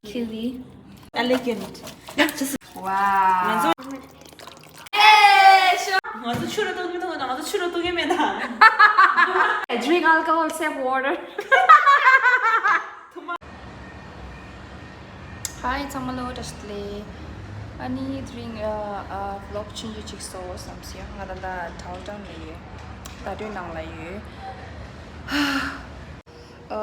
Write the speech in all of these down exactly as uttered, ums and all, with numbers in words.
Kiwi. Elegant. Wow. ང་ཚོ་ང་ཚོ་ཆུ་ར་གཏོང་གི་མཐོང་ན་ང་ཚོ་ཆུ་ར་གཏོང་གི་མེད་ད། Drink alcohol, save water. Hi, ཚང་མ་ལོ་བཀྲ་ཤིས་བདེ་ལེགས། ཨ་ནི་དེ་རིང་ཨ་ཨ་vlog ཆུང་ཆུང་ཅིག་བཟོ་བསམ་སོང་། ང་ད་ལྟ་downtown ལ་ཡོད། ད་དུང་ནང་ལ་ཡོད། ཨ་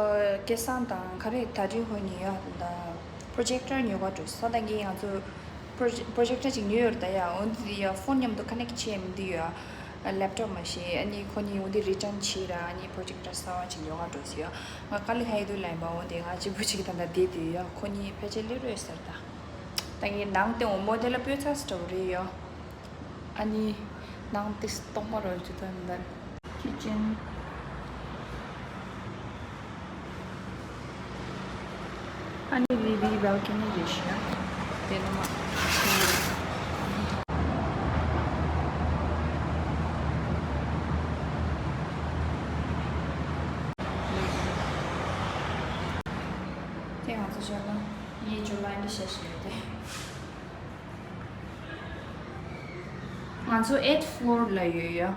སྐལ་བཟང་དང་ག་རེ་ད་དུང་ཧོ་ཉོ་ཡ་ད་projector ཉོ་ག་འགྲོ་ས། ད་གིན་ང་ཚོ་projector ཅིག་ཉོས་ཡོད་རེད་ད་ཡ། འོ་འདི་ཡ་phone མཉམ་དུ་connect བྱས་མི་འདུག་ཡ། laptop མ་གཞི། ཨ་ནི་ཁོ་གཉིས་འོ་འདི་return བྱས་ར། ཨ་ནི་projector གསར་པ་ཅིག་ཉོ་ག་འགྲོ་ཟེར་ཡ། ང་དཀའ་ལས་ཁག་ཡོད་དུས་ལན་པ། འོ་འདི་ང་གཅིག་པུ་ཅིག་ད་ལྟ་བསྡད་དུས་ཡ། ཁོ་གཉིས་ཕལ་ཆེར་སླེབས་རོགས་ཟེར་ད། ད་ངས་ནང་སྟེང་འོ་མོ་དེ་ལ་སྤོས་ཚར་སི་འདྲ་བོ་རེད་ཡ། ཨ་ནི་ནང་ཏིས་སྟོང་པ་རོལ་ཅུ་དོན་དན། kitchen། ཨ་ནི་ལི་ལི་balcony རེད་ཤག་དེ་ནི་མ། དེ་ང་ཚོ་བྱས་ན་ཡིན་ཇོ་ལན་ཌི་ཤ་ཤི་ཡོད་དེ། ང་ཚོ་eighth floor ལ་ཡོད་ཡ།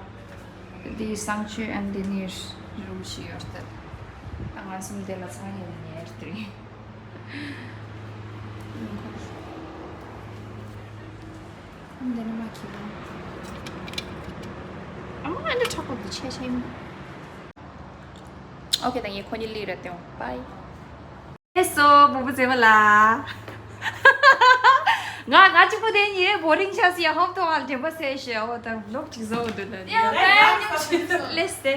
འདི་གསང་སྤྱོད་ཨན་ཏི་ནིར་རུམ་ཞིག་ཡོད་རེད། ད་ང་གསུམ་དེ་ལ་ཚང་ཡིན་ནི་ཡར་དེ་རིང་། འདི་ནི་མ་ཁྱི་རང་། ཨ་མ་འདི་ཁྲག་པོ་འདི་ཆེ་ཆེ་ཡིན། ཨོ་ཁེ། ད་ངས་ཁོ་གཉིས་ལི་ར་ཏེའོ། bye། ཨེ་སོ་བུ་བུ་མཛེས་མ་ལ། ང་ང་གཅིག་པུ་དེ་ཉིད་boring ཆགས་སི་ཡ། ཧོབ་ཏོ་ཨལ་དྲན་པ་སེ་ཤེ། ཨོ་ད་vlog ཅིག་བཟོ་འདུག་ད། ཡ་ལེས་ཏེ།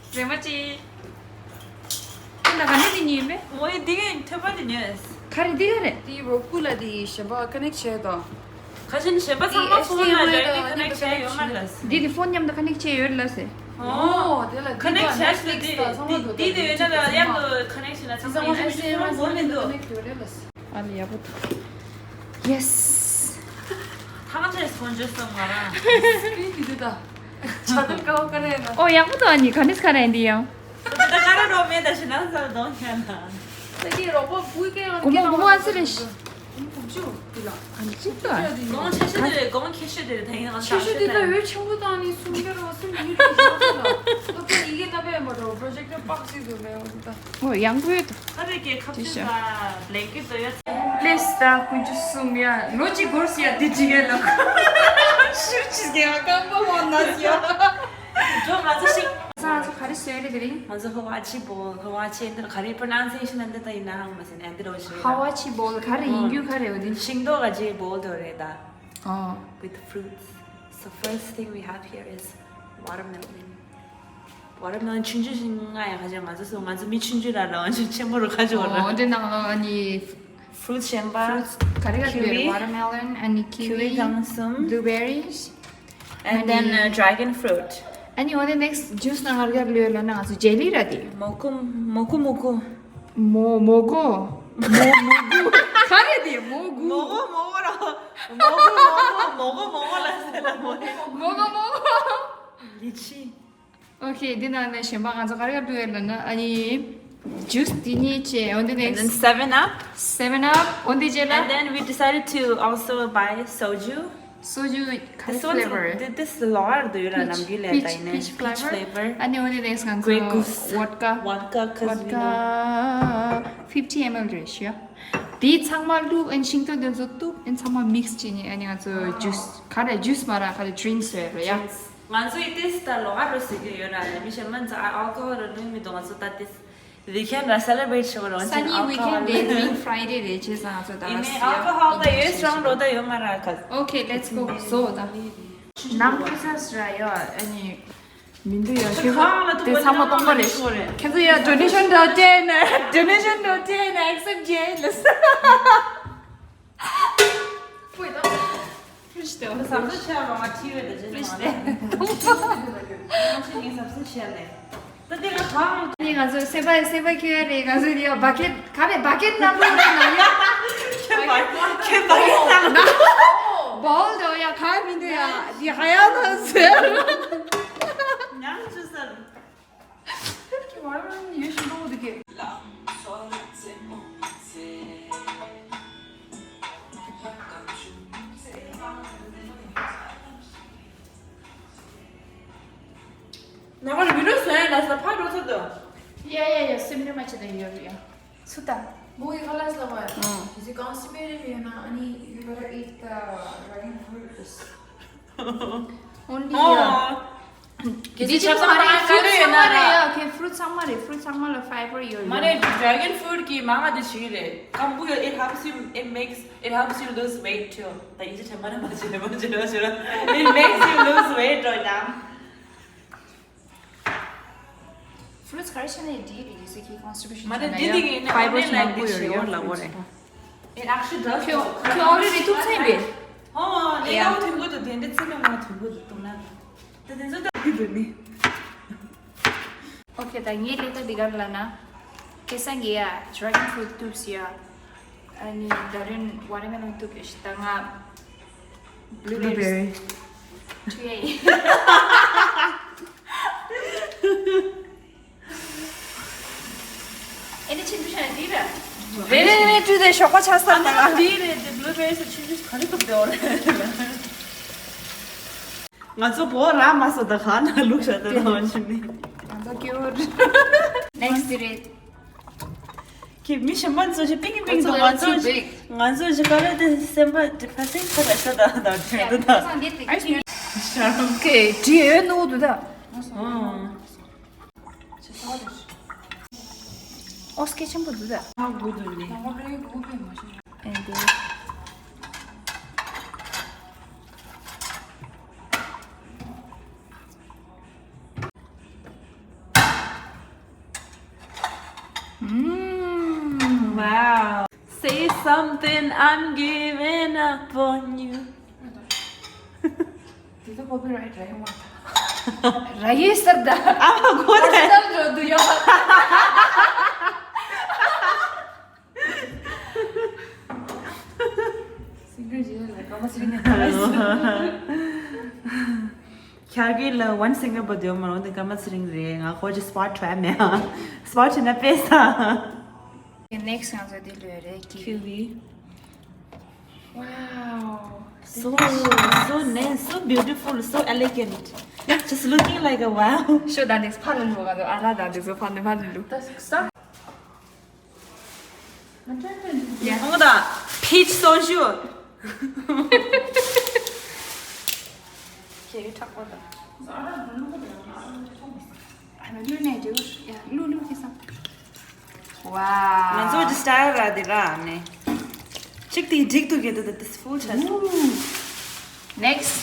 མཛེས་མ་ཅི། ཁྱེད་ལ་ག་ནས་དེ་ཉིད་མེད། ངོ་ཡི་འདི་གའི་ཐོད་པ་དེ་ཉོས། ག་རེ་འདི་ག་རེ། དེ་རོ་ཀུ་ལ་དེ་གཞན་པ་connect བྱས་དང་། ཁ་ཆེན་གཞན་པ་ཚང་མ་ཕོན་ལ་ཌའི་རེག་ཊི་ཀ་ནེག་བྱས་ཡོད་མ་རེད། འདི་དེ་ཕོན་མཉམ་དུ་connect བྱས་ཡོད་ལ་ཟེར། ཨོ། དེ་ལ་ཀ་ནེག་བྱས་ཤིག་དེ་དེ་དེ་དེ་ཡོད་ན་ལ་མཉམ་དུ་connect བྱས་ན་ཚང་མ་ཡིན་ན་ཕོན་འབོར་མི་འདུག་ཨ་ལ་ཡག་པོ་འདུག Yes། ཐང་ཆེ་སོང་ཇོ་སོང་ང་རང་། སྤིན་དེ་དུ་ད། ཆ་དུ་ཀའོ་ཀ་རེ་ན། ཨོ་ཡག་པོ་འདུག་ཨ་ནི་ག་ནས་ག་རེ་འདི་ཡང་། ད་ཀ་ར་རོ་མེད་ད་ཤི་ན་ས་ར་གདོང་ཁྱེར་ན། ད་ཀྱི་རོགས་པ་བུ་ཀའི་ཡང་གོ་མོ་གོ་མོ་ཨ་ཙི་རེ་ཤི། གོ་མོ་བུ་ཅུ་དེ་ལ། ཨ་ནི་ཅི་ད། གོང་ཆེ་ཤོས་དེ་རེད། གོང་ཁེ་ཤོས་དེ་རེད། ད་ཡིན་ན་ང་ཆེ་ཤོས་དེ་ད་འོད་ཆེན་པོ་དང་ནི་སུམ་ཀེ་རོ་སུམ་ཡུལ་དུ་ཞོག་ལ། ད་ཀྱི་ཡི་གེ་ལྟ་བས་མ་འགྲོ་projector box ཡི་དུ་མེད་འོ་ད། ཨོ་ཡག་པོ་ཡོད་དོ། ཁ་རེ་ཀའི་ཁ་ཆེ་ཤོས་ད་blanket དོ་ཡོད། Please ད་ཀུན་ཅི་གསུམ་ཡ། ལོ་གཅིག་འགོར་སི་ཡ་དེ་ཅི་ག་ལ། ཤུ་ཅི་ག་ཡ་ཀམ་པོ་ཧོན་ན་སི་ཡ། ཇོ་ང་ཚོ་ཤིག་ང་ཚོ་ག་རེ་བཟོས་རེད་དེ་རིང་། ང་ཚོ་ཧ་ཝ་ཆི་བོལ། ཧ་ཝ་ཆི་འདིར་ག་རེ་pronunciation ཨ་འདི་ད་ཡིན་ན་ཧང་མ་ཟིན་ཨ་འདི་རོ་ཞིག་རེད། ཧ་ཝ་ཆི་བོལ་ག་རེ་ཡིན་རྒྱུ་ག་རེ་འོ་དེ། ཤིང་ཏོག་ག་ཅི་བོལ་དོ་རེད་ད། ཨོ། With fruits. So first thing we have here is watermelon. Watermelon ཆུང་ཆུང་ཞིག་ང་ཡ་ཁ་ཅིག་ང་ཚོ་སོ་ང་ཚོ་མི་ཆུང་ཆུང་ར་ར་བ་ཆུང་ཆེན་པོ་རུ་ཁ་ཅིག་བ་ར། ཨོ་འདི་ནང་ལོ་ཨ་ནི། Fruits གཞན་པ། Fruits ག་རེ་ག་རེ། Kiwi. Watermelon ཨ་ནི་kiwi། Kiwi གང་གསུམ། Blueberries. And then uh, dragon fruit. ཨ་ནི་འོ་དེ་next juice ནང་ང་རྒྱབ་ལོས་ལ་ན་ང་ཚོ་ཇེ་ལི་ར་དེ། མོ་ཀུ་མོ་ཀུ་མོ་ཀུ། མོ་མོ་གོ། མོ་མོ་གུ། ག་རེ་དེ་མོ་གུ། མོ་གོ་མོ་གོ་ར། མོ་གོ་མོ་གོ་མོ་གོ་མོ་གོ་ལ་ཟེར་ན་མོ་ནི། མོ་གོ་མོ་གོ། ལི་ཆི། Okay འདི་ནང་ནས་གཞན་པ་ང་ཚོ་ག་རེ་ག་རེ་བླུགས་ཡོད་ལབ་ན་ཨ་ནི་juice འདི་གཉིས་བྱས། འོན་ཏེ་next And then seven up. Seven up འོན་ཏེ་རྗེས་ལ། And then we decided to also buy soju. Soju ག་རེ། This one flavor? This is ལོ་ཨར་དུ་ཡོད་ལ། Peach. ནམ་རྒྱུན་ལས་ད་ཡིན་ནས། Peach flavor. Peach flavor. ཨ་ནི་འོན་ཏེ་next ང་ཚོ་Grey Goose. Vodka. Vodka cause we know. Vodka fifty milliliter རེད་ཤག་དེ་ཚང་མ་བླུགས། ཨན་ཤིང་ཏོག་དེ་ཚོ་གཏུབ། ཨན་ཚང་མ་mix བྱས་ནས་ཨ་ནི་ང་ཚོ་juice ག་རེ། Juice མ་ར་ག་རེ། Drinks ཟེར་རོ་ཡ། ང་ཚོ་ཡི་ཏིས་ད་ལོ་ཨ་རོ་ཟེར་གྱི་ཡོད་ར་ལ། མི་གཞན་མ་ཚོ་alcohol ར་བླུགས་མི་འདུག་ང་ཚོ་ད་ཏིས་weekend ར་celebrate བྱེད་པ་རོ། Sunny weekend རེད། དེ་རིང་Friday རེད། བྱས་ཙང་ང་ཚོ་ད་ཡིན་ནའི་alcohol ད་ཡོད་strong རོ་ད་ཡོད་མ་ར་ཁ། Okay let's go. བཟོ་ད། ནང་ཁུ་ཚ་ར་ཡོད་ཨ་ནི། མི་འདུག་ཡ། ཁྱོད་ཚོ་དེ་ཚང་མ་སྟོང་པ་རེད། ཁྱོད་ཚོ་ཡ་donation dot ten donation dot ten accept བྱས་ལ། ཟམ་གདོང་ཆེ་བ་ང་ཁྲིད་ཡོད་དེ་ཅི་ནས་ང་ཚོ་ཉིན་ཟམ་གདོང་ཆེ་ནས། ད་དེ་ལ་གང་། ནི་ང་ཚོ་སེམས་པ་སེམས་པ་ཁྱོད་རེད། ང་ཚོ་ཡ་bucket ག་རེ། bucket སྣ་ཁུག་རེད་ན་ཡ། ཁྱོད་bucket ཁྱོད་bucket སྣ་ཁུག bowl དོ་ཡ་ག་མི་འདུག་ཡ། འདི་ཧ་ཡ་ན་ཟེར། ཉང་ཆུ་སར། ཁྱོད་watermelon ཡོད་ཤིང་ཏོག་འདུག་གས། Yeah, yeah, yeah. Same name actually, yeah, yeah. Suta. Boy, halas la wa. Mm. Is it constipated? You know, I need you gotta eat the dragon fruit. Only, yeah. Oh. Did you know fruit ཚང་མ་རེད། Okay, fruit ཚང་མ་རེད། Fruit ཚང་མ་ལ་fiber ཡོད། མ་རེད། Dragon fruit གི་མ་ང་དེ་ཞིག་རེད། ཁམ་བུ་ཡོད། It helps you, it makes, it helps you lose weight too. ད་ཡིན་གཅིག་དྲན་པ་ནི་མ་བྱེད་མ་བྱེད་མ་བྱེད། It makes you lose weight འགྲོ་ཡང་། Fruits ག་རེ་བྱས་ནས་འདི་རེད་ཟེར་གི་constipation མ་རེད། འདི་འདི་གི་ནི་fiber མང་པོ་ཡོད་ཡོད་ལ་འོ་རེད། It actually does work. ཁྱོད་ཁྱོད་already ཐུག་ཚར་བས། ཨོ་ལས་ཀ་ཐུག་གི་འདུག་དེ་འདྲ་ཚིག་ནི་མ་ཐུག་གི་འདུག་ན། དེ་དེ་ཚོ་ད་གི་འདུག་ནི། Okay, ད་ངའི་ལས་ཀ་འདི་ག་ལ་ན། ཁེ་སང་གི་ཡ་dragon fruit ཐུག་སི་ཡ། ཨ་ནི་ད་རིང་watermelon ཐུག་གི་ཤི་ད་ང་blueberries. Blueberry. ཐུག་ཡ་ཡིན། ཨེ་འདི་ཆུ་འདུག་ཤ་འདི་ར། རེ་རེ་རེ་བཀྲུས་ཏེ་ཞོགས་པ་ཆགས་ས་ད་ང་འདི་རེད། འདི་blueberries ཆུ་འདུག་ག་རེ་ཐུག་དེ་འོ་རེད། ང་ཚོ་བོ་ར་མ་སོ་ད་ག་ན་ལུག་ཤ་ད་ད་བ་ཆུ་ནི། ང་ཚོ་ཀྱོར། Next རེད། ཁྱེད་མི་གཞན་པ་ཚོ་ཆེ་པིང་པིང་དང་ང་ཚོ་ཆེ་ང་ཚོ་ཆེ་ག་རེ་དེ་སེམས་པ་depressing ཁ་ད་ཤ་ད་ད་དྲན་ད་ད། Okay, དྲི་ཡོད་ནོ་དུ་ད། ཨོ་སྐད་ཆེན་པོ་འདུག་ད། ཨ་དགོས་འདུག་ནི། ཨེ་འདི། Mm. Wow. Say something, I'm giving up on you. Did the copyright right one? ར་ཡེ་སར་ད། ཨ་མ་གོ་ནས། སར་འགྲོ་འདུག་ཡོ། Singer ཇི་ལ་ཀ་མ་སི་རིང་ནས། ཁྱར་གི་ལ་one singer བོ་དེ་མ་རུང་དེ་ཀ་མ་སི་རིང་རེད། ང་ཁོ་ཅི་spot try མེད་ཨ། Spot ཆེ་ན་དཔེ་ས། Next ང་ཚོ་དེ་ལོས་རེད། Kiwi. Wow. So, so nice, so beautiful, so elegant. Just looking like a wow. ཤོ་ད་འདི་ཕ་ལ་ལུ་ག་དོ་ཨ་ར་ད་འདི་ཚོ་ཕ་ནི་ཕ་ལ་ལུ། ད་སུག་ས། ང་ད་peach soju. ཁྱེད་ཀྱི་ཁྲག་པ་དང་། ཨ་ནི་ལུས་ནས་འདྲེ་བོ་ཡ་ལུས་ལུས་ཁེ་སང་། Wow. ང་ཚོ་ཇི་style ར་དེ་ར་ནི། གཅིག་དེ་འགྲིག་ཏུ་གེ་དེ་དེ་full chest. Next.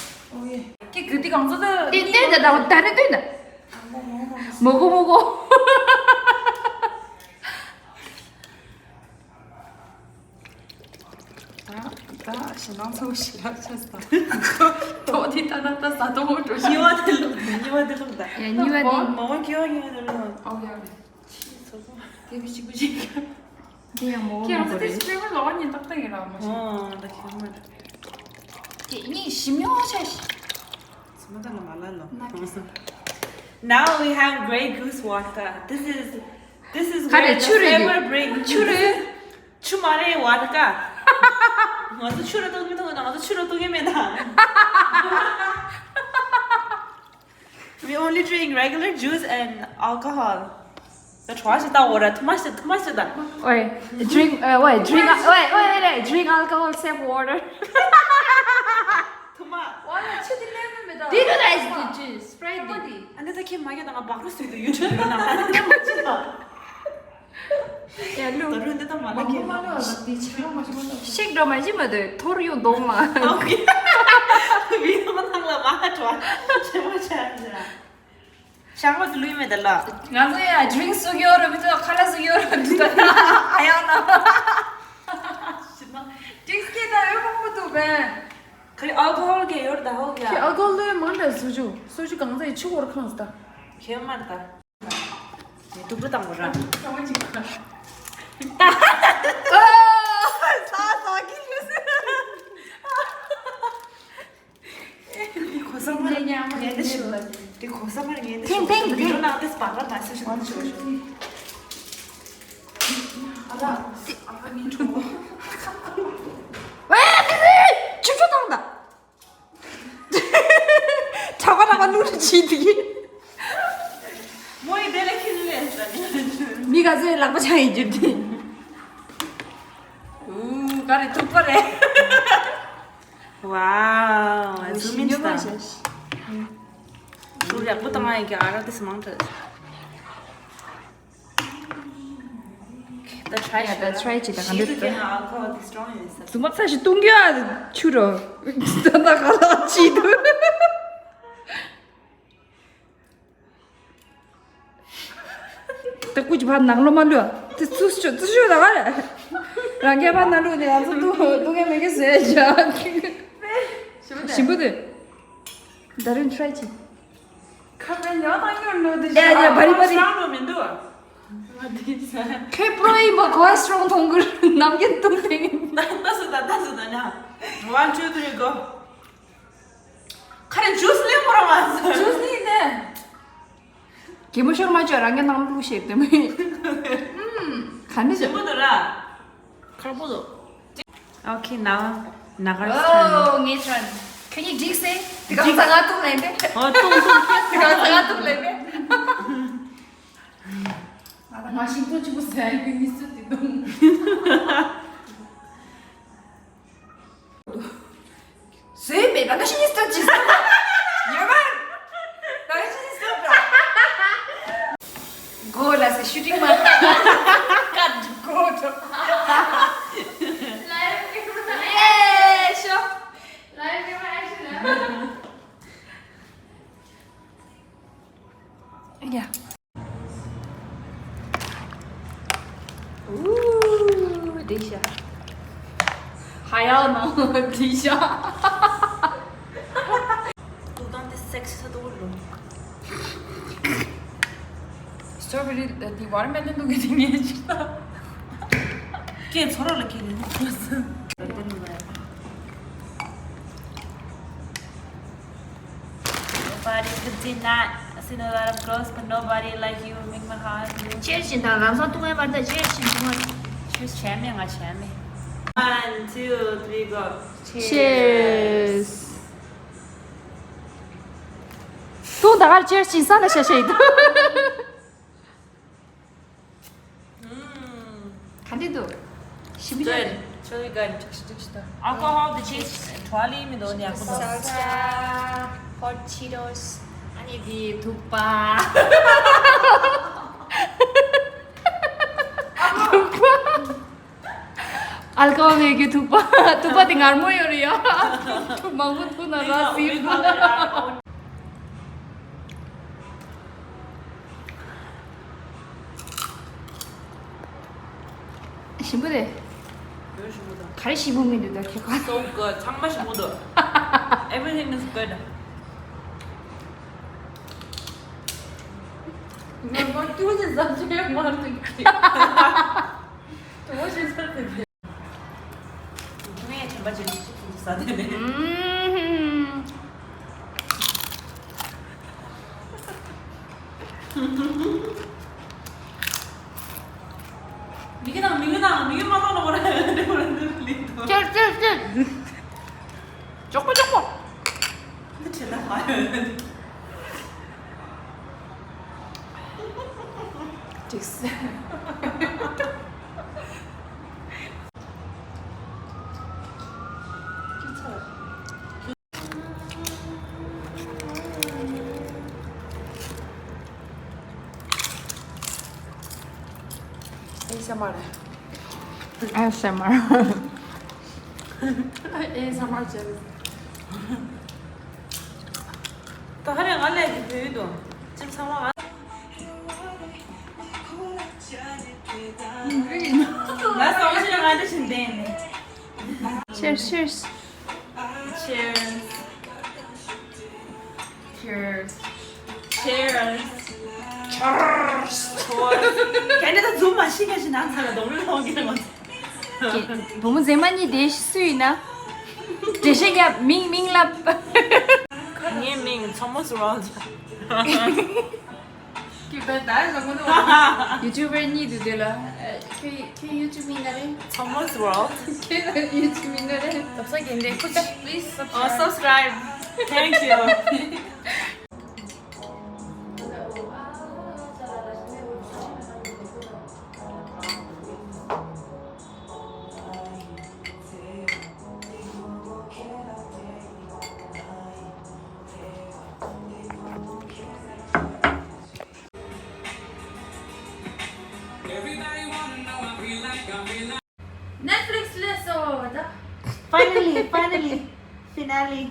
ཁྱེད་གུ་དེ་གང་ཚོ་དེ། དེ་དེ་ད་ད་ད་རེ་དེ་ན། མོ་གོ་མོ་གོ། ད་ད་ཞེ་སྡང་ཚ་བོ་ཞིག་ལ་ཆགས་སོང་། ཐོག་དེ་ད་ན་ད་ཟ་དོ་འགྲོ་ཞིག་གཉིས་པ་དེ་ལུག་དེ་གཉིས་པ་དེ་ལུག་ད། ཡ་གཉིས་པ་དེ། མ་འོང་གི་ཡོ་གཉིས་པ་དེ་ལུག་ཨོ་ཡ་ཆི་ཚོ་ཚོ། དེ་བི་ཞིག་བི་ཞིག་དེ་ཡང་མོ་ཁྱེད་རང་ཚོ་དེ་སི་པེ་མ་ལོག་ཉིན་ཏག་ཏག་ཡིན་ར་མ་ཤེས། ཨོ་ད་ཁྱེད་མ་ད། དེ་གཉིས་ཞིམ་ཡོང་ཆ་ཞིག་ཚོ་མ་ད་ལ་མ་ལ་ལོ། Now we have Grey Goose vodka. This is, this is where the flavor brings. ཆུ་རེད། ཆུ་མ་རེད་ཝ་ད་ཀ་ང་ཚོ་ཆུ་ར་གཏོང་གི་མི་གཏོང་གི་ང་ཚོ་ཆུ་ར་གཏོང་གི་མེད་ད། We only drink regular juice and alcohol. ད་གྲོགས་ཞིག་ད་འོ་ར་ཐུ་མ་ཞིག་ཐུ་མ་ཞིག་ད། ཨོའི། Drink, uh, wait, drink, wait, wait, wait, wait, drink alcohol, save water. ཐུ་མ། ཝ་ལ་ཆུ་དེ་ལེན་མི་མེད་ད། དེ་ག་རེད་ཇི་ཇི་Sprite དེ། ཨ་ནི་ད་ཁྱེད་མ་གི་ད་ང་སྦག་རུ་སུས་དུ་YouTube ལ་ན་ང་ཁྱེད་མ་ཅི་ད། ཡ་ལུ། ད་རུང་འདི་ད་མ་ལ་མང་པོ་མ་ལ་བ་དེ་ཆེ་བ་མ་ཆེ་མ་ལ། ཤིག་འགྲོ་མ་ཤི་མ་དོ་ཐོར་ཡོང་གདོང་མ། ཨོ་ཁེ། བི་ཡོ་མ་ཐང་ལ་མ་ཧ་བྲོ་ཆེ་མ་ཆེ་ཨ་ཟེར། ཤང་མ་དུ་ལུས་མེད་ད་ལ། ང་ཚོ་ཡ་drinks བཟོ་གི་ཡོད་རེད་མི་ཚོ་ཁ་ལག་བཟོ་གི་ཡོད་རེད་འདི་ད་ཨ་ཡང་ན། ཤི་ན། drinks སྐད་ད་ཡོད་མང་པོ་འདུག་བས། ཁ་ལི་alcohol གི་ཡོད་ད་ཧོ་གི་ཁྱེད་alcohol ལོས་མང་འདྲ་བཟོ་རྒྱུ་བཟོ་རྒྱུ་གང་ཚ་ཡི་ཆུ་བོར་ཁང་ཟ་ད། ཁྱེད་མར་ད། ངས་དུག་སྦྲུལ་བཏང་བ་ར། ཨོ། ས་ས་གི་ལུས། འདི་གོ་ས་མར་ངན་འདི་ཞུ་ལ། འདི་གོ་ས་མར་ངན་འདི་ཞུ། ཐེང་ཐེང་འདི་ལོ་ནང་དེ་སྤར་ལ་མ་སུ་ཞུ་ན་ཞུ་ཞུ། ཨ་ལ། ཨ་ལ་ངན་ཆུང་བོ། ཝེ། ཆུ་ཆུ་བཏང་ད། གྲགས་པ་གྲགས་པ་ལུག་རུ་ཕྱིན་དེ། མོ་ཡི་དེ་ལ་ཁྱི་ལས་ཟ་ནི། ག་ཚོད་ལག་པ་འཆང་ཡིན་རྒྱུ་དེ། ཨུ། ག་རེ་ཐུག་པ་རེད། ཝའོ། ཟུམ་མིན་སྟ། ཤུགས་ཡག་པོ་བཏང་ཡིན་གྱི་ཨ་རག་དེ་སུ་མང་དྲགས། ད་ཁྲའི་ཡ་ད་ཁྲའི་བྱེད་ད་ག་འདྲ་འདུག་ཟུམ་པ་ཚ་ཞིག་བཏུང་རྒྱུ་ཨ་ཆུ་རོ། ད་ད་ག་ལ་ཅི་འདུག་ད་ཀུ་ཅི་ཕར་ནང་ལོ་མ་ལུས་ཨ། དེ་ཚུ་ཤོ་ཚུ་ཤོ་ད་ག་རེ། རང་སྐྱེས་པ་ན་ལུག་ནས་ང་ཚོ་བཏུང་བཏུང་མཁན་མེད་ཀི་ཟེར་བྱ། ཞིམ་པོ་དེ། ད་རིང་ཁྲའི་བྱེད། ཁ་པར་ཉོ་དང་ཉོ་ནོ་དེ་ཡ་ཡ་བ་རི་བ་རི། ང་དེ་ས། ཁྱོད་པྲོ་ཡིན་པ་གོ་སི་ཊོང་མཐོང་གི་ནམ་རྒྱུན་བཏུང་དེ་ཡིན། ད་ད་སུ་ད་ད་སུ་ད་ཉ། One, two, three, go. ཁ་རེ་ཇུས་ལེན་པོ་ར་མ་ཟ། ཇུས་ལེན་ནས། གད་མོ་ཤོར་མ་བྱོས་རང་གི་ནང་བླུགས་ཤེས་དེ་མོ་ཡིན། ག་ནས་ཞིམ་པོ་འདུག་ར། ཁག་པོ་འདུག Okay, now Naga's turn. Oh, ངའི་turn. ཁྱོད་གཉིས་འགྲིག་སེ། དེ་གང་ཚ་ང་ཐུག་ལེན་པས། ཨོ་ཐུག་ཐུག་དེ་གང་ཚ་ང་ཐུག་ལེན་པས། ང་ད་ང་ཤིང་ཏོག་གཅིག་པོ་ཟ་ཡི་གི་ནི་སུ་དེ་དུང་། བཟོས་མེད་པ་ད་ཤི་ནི་སྟོད་ཅི་ཟེར། ཉོ་མ། ད་ཤི་ནི་སྟོད་པ། གོ་ལ་སེ་ཤུ་ཊིང་མ། ཀ་གོ་ཏོ། ལའེབ་ཀེ་མ་ར་ཨེ་ཤོ། ལའེབ་ཀེ་མ་ར་ཨེ་ཤོ། ཡ། ཨུ། འགྲིག་ཤག་ཧ་ཡག་ནང་འགྲིག་ཤག་ཏུ་དང་དེ་སེག་སི་ས་ཏུ་ལོ། སི་ཊོ་བེ་རི་དེ་ཝ་ཊར་མེ་ལོན་འདུག་གི་དེ་ངས་ཅིག་ལྟ། ཀྱེ་ཚོ་རོ་ལ་ཁྱེར་ནས། Nobody could deny. I seen a lot of girls, but nobody like you make my heart do. Cheers བྱིན་དང་ལམ་སང་ཐུག་ངའི་བར་དུ་cheers བྱིན་ཐུག་ངར། Cheers བྱས་མེད་ང་བྱས་མེད། One, two, three, go. Cheers. ཐུག་ད་གར་cheers བྱིན་ས་ལ་ཤ་ཤ་ཡིན། ག་འདྲ་འདུག་ཞིམ་པོ་ཅག Good. It's really good. Alcohol དེ་ཅིག་བྲོ་ལི་མི་འདུག་ནི་ཡག་པོ་འདུག Salsa, hot Cheetos. ཨ་ནི་དེ་ཐུག་པ། ཐུག་པ། ཨལ་ཀོ་ཧོལ་མེད་ཀྱི་ཐུག་པ། ཐུག་པ་དེ་ངར་མོ་ཡོད་རེད་ཡ། མང་པོ་ཐུག་ན་ར་སི། ཞིམ་པོ་རེད། ཡོད་ཞིམ་པོ་དང་། ག་རེ་ཞིམ་པོ་མི་འདུག་ད་ཁྱེད་ཁ། So good. ཚང་མ་ཞིམ་པོ་འདུག Everything is good. ང་མ་ཏུ་ཅི་ཟ་ཅི་མ་ཏུ་ཅི། ཏུ་ཅི་ཟ་ཏུ་ཅི། ངས་དྲན་པ་བརྗེད་ནས་ཅི་ཐུང་ཅི་ཟ་དེ་ནས། ཨུམ། མིག་ནང་མིག་ནང་མིག་མ་ཐོན་ནོ་ར་འདི་ར་འདི་ལི་ཏོ། ཅེར་ཅེར་ཅེར། ཅོག་པོ་ཅོག་པོ། འདི་ཁྲེལ་ལ་མ་ཡོད། ཅིག་སེ། ཨེ་སི་ཨེམ་ཨར། ཨེ་སི་ཨེམ་ཨར། ཨེ་སི་ཨེམ་ཨར་བྱས། ད་ཧ་རེ་ང་ལས་ཀྱི་བོད་ཡིག་དང་ཅིག་ཚང་མ་ང་། ང་སོང་ཕྱིར་ང་འདི་བཞིན་བསྡད་ནས། Cheers, cheers. Cheers. Cheers. Cheers. Cheers. ཁྱེད་ནི་ད་འཛུམ་མ་ཤི་ཁ་ཞིག་ནང་ཚ་ལ་སྡོང་ལོ་ལོང་གི་ལ་ངོ་། བུ་མོ་མཛེས་མ་གཉིས་དེ་སུ་ཡིན་ན། འགྲེལ་བཤད་རྒྱབ། མིང་མིང་ལབ། ངའི་མིང་Thomas World། ཁྱེད་པའི་ད་ཡོད་ཟེར་གོ་ནོ། ཡུ་ཊུབ་པར་གཉིས་འདུག་དེ་ལ། ཁྱོད་ཁྱོད་ཡུ་ཊུབ་མིང་ག་རེ། Thomas World། ཁྱེད་ཡུ་ཊུབ་མིང་ག་རེ། Please subscribe. Oh, subscribe. Thank you. Netflix ལས་སོ་ད། Finally, finally, finale.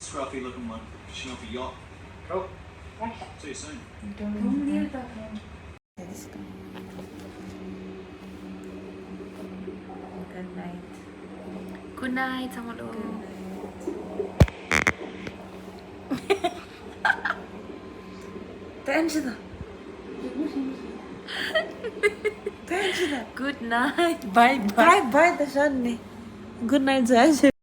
Scruffy looking one. She off a yacht. Cool. See you soon. Good night. Good night, ཚང་མ་ལོ། ད་ཨེ་འདྲ་ད། ད་ཨེ་འདྲ་ད། Good night. Bye bye. Bye bye ད་ཤན་ནི། Good night ཟེར།